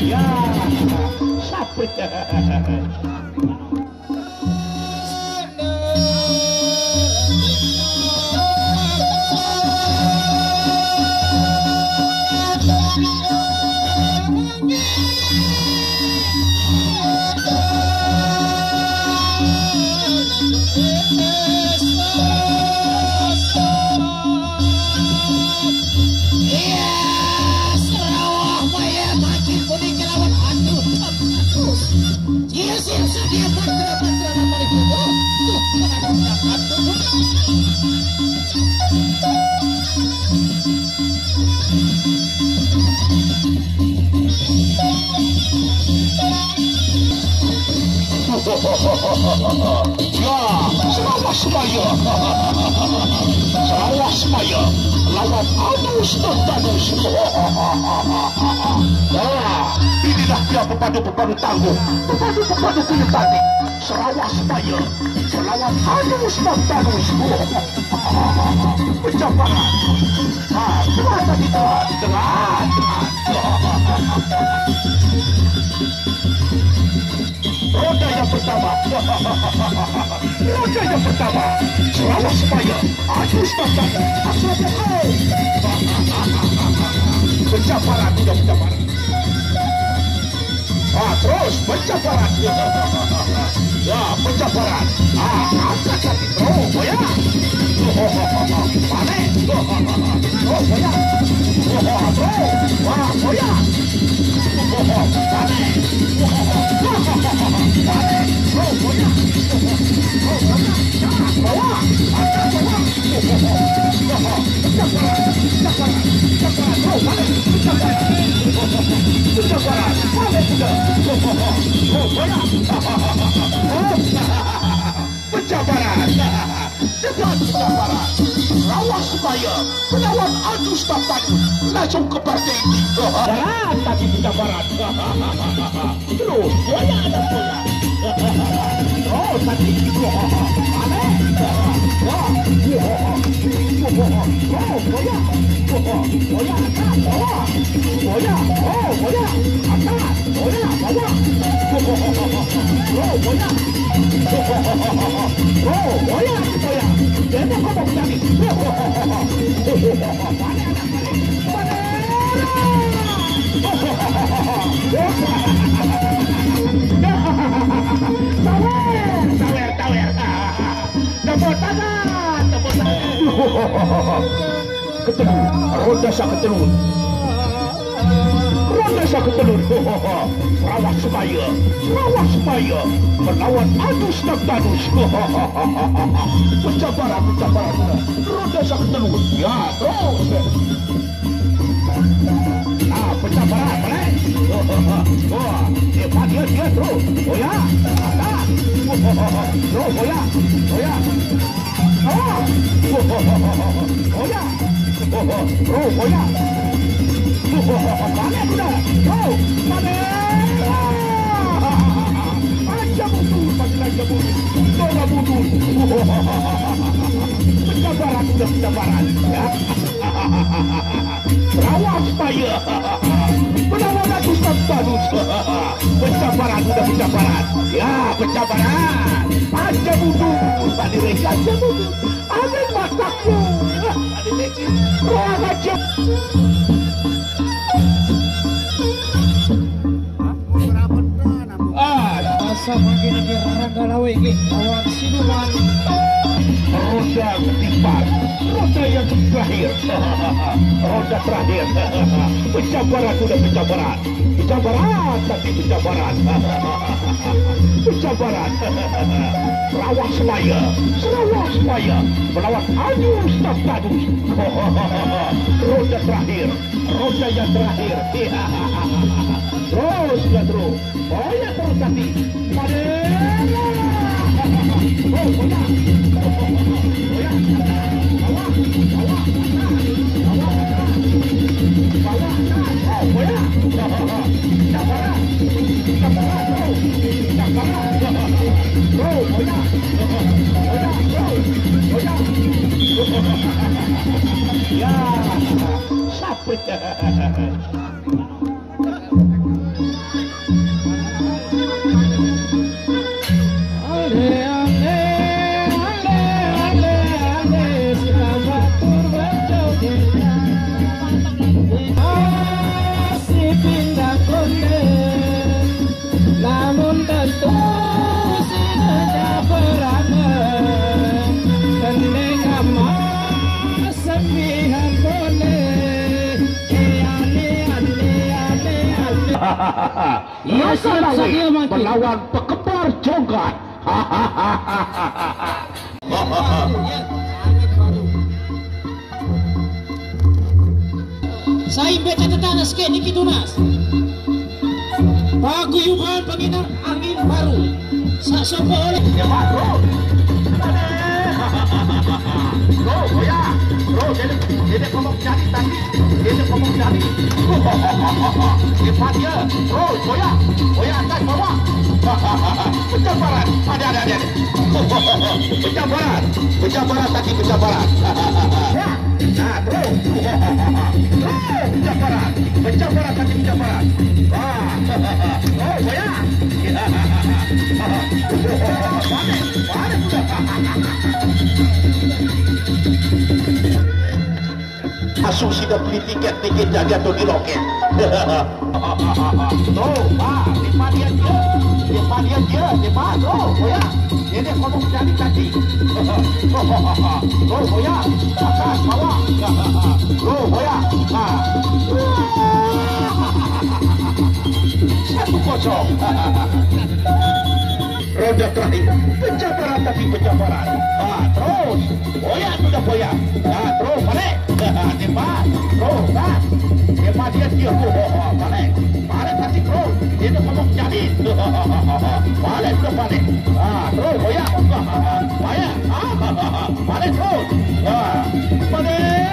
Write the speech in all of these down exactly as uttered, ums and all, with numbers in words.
Ya, sapit. Iya, Sarawak maya mancing kuning kelawan hantu. Terus, iya, iya, iya, iya, mantra, mantra, nama itu. Tuh, kena dapat hantu. Ya, selawas semaya. Selawas semaya. Lawan Anus dan Tanus. Nah, inilah dia pepadu-pepadu tangguh. Pepadu-pepadu kulit tadi. Selawas semaya. Selawan Anus dan Tanus. Pencambaran. Nah, telah tadi telah. Telah. Roda yang pertama. Roda yang pertama. Selawas semaya. Agus Bantang. Asal pukul. Pencambaran, udah pencambaran. Ah, terus pencambaran. Ya, pencambaran. Ah, angkat lagi. Oh, oh ya. Oh, oh, oh, oh, oh. Balik. Oh, oh, oh, oh. Oh, oh ya. Oh, oh, oh. Wah, oh ya. Oh, oh, oh. Balik. Oh, oh, oh, oh, oh. Balik. Oh, oh ya. Oh, oh, oh, oh ya. Ya, bawah. Angkat bawah. Oh, oh, oh. Oh, oh. Pencambaran. Pencambaran. Pencambaran. Oh, balik. Pencambaran. Oh, oh, oh. Pencambaran. Balik sudah. Oh, oh, oh. Oh, oh ya. Oh, oh, oh. Pencambaran. Depan pencambaran. Lawan semaya. Melawan Agus Bantang. Langsung ke partai. Jalan tadi pencambaran. Terus, boya ada boya. Oh, tadi. Aneh. Wah. Oh, boya. Boya. Boya. Boya. Boya. Oh, boya. Atas. Boya, bawah. Oh, boya. Oh, boya, boya. Dia mau ngomong tadi. Mana anak tadi? Mana? Sawer, sawer, sawer. Tepuk tangan, tepuk tangan. Ketelun, roda sa ketelun. Roda sa ketelun. Rawas semaya, rawas semaya. Melawan Agus dan Tanus. Pencambaran, pencambaran. Roda sa ketelun. Ya, terus. Ah, pencambaran, balik. Wah, dia, dia, dia, terus. Oh ya, atas. Oh, oh, oh, oh. Terus, oh ya, oh ya. Oh, oh, oh, oh, oh, oh, ya. Oh, oh, oh, oh, ya. Oh, oh, oh, oh, balik sudah. Oh, balik. Aja mundur, balik aja mundur. Coba mundur. Oh, oh, oh, oh, oh. Pencambaran sudah pencambaran. Ya. Rawas paya. Melawan Agus dan Tanus. Pencambaran sudah pencambaran. Ya, pencambaran. Aja mundur. Tadi Rega aja mundur. Ada mataku. Tadi Rega. Roh aja. Ah, masa makin lagi Rangga Lawe ini lawan Siluman. Roda ketimbang. Roda yang terakhir. Roda terakhir. Pencambaran sudah pencambaran. Pencambaran, tapi pencambaran. Pencambaran. Sarawak Semaya. Sarawak Semaya. Melawan Agus dan Tanus. Roda terakhir. Roda yang terakhir. Terus, ya, terus. Oh, ya, terus, tapi. Padera. Oh, oh, ya. Oh, ya. Bawah, bawah, bawah. Bro, goyang. Goyang, bro. Goyang. Ya, siapa? Iya, siap saja, Maki. Melawan pekembar jongkat. Saya baca tentang sikit niki tunas. Paguyuban penginar angin baru. Sak sopo oleh. Ya, Pak, bro. Bro, oh ya. Bro, jadi, jadi ngomong jadi tadi. Dia nak ngomong tadi. Hebat dia. Terus, goyang. Goyang atas bawah. Pecah barat. Ada, ada, ada. Pecah barat. Pecah barat tadi, pecah barat. Nah, terus. Terus, pecah barat. Pecah barat tadi, pecah barat. Ah. Oh, goyang. Balik, balik sudah. Asuh sida beli tiket, tiket jadi atau di loket. Tuh, Pak, lepas dia dia. Lepas dia dia, lepas. Tuh, goyang. Dia dia ngomong jadi tadi. Tuh, goyang. Atas, bawah. Tuh, goyang. Nah. Satu kosong. Ronde terakhir. Pencabaran tapi pencabaran. Ah, terus. Boyak sudah boyak. Ah, terus balik. Tembak. Terus, ah. Tembak dia, dia. Oh, oh, oh, balik. Balik tapi terus. Dia tu ngomong jadi. Balik sudah balik. Ah, terus boyak. Boyak. Ah, balik terus. Ah, balik.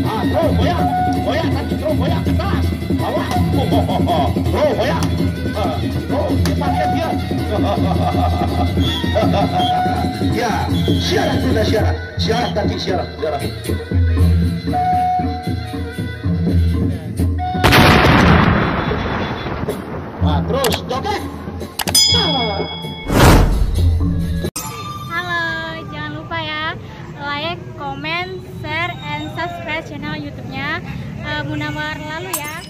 Ah, terus boyak. Boyak tapi terus boyak ke atas. Bawah. Oh, oh, oh, oh. Terus boyak. Ah, terus cepat dia dia. Ya, siaran sudah siaran. Siaran tadi siaran, siaran. Nah, terus joget. Ah. Halo, jangan lupa ya, like, comment, share, and subscribe channel YouTube-nya, eh, Munawar Lalu ya.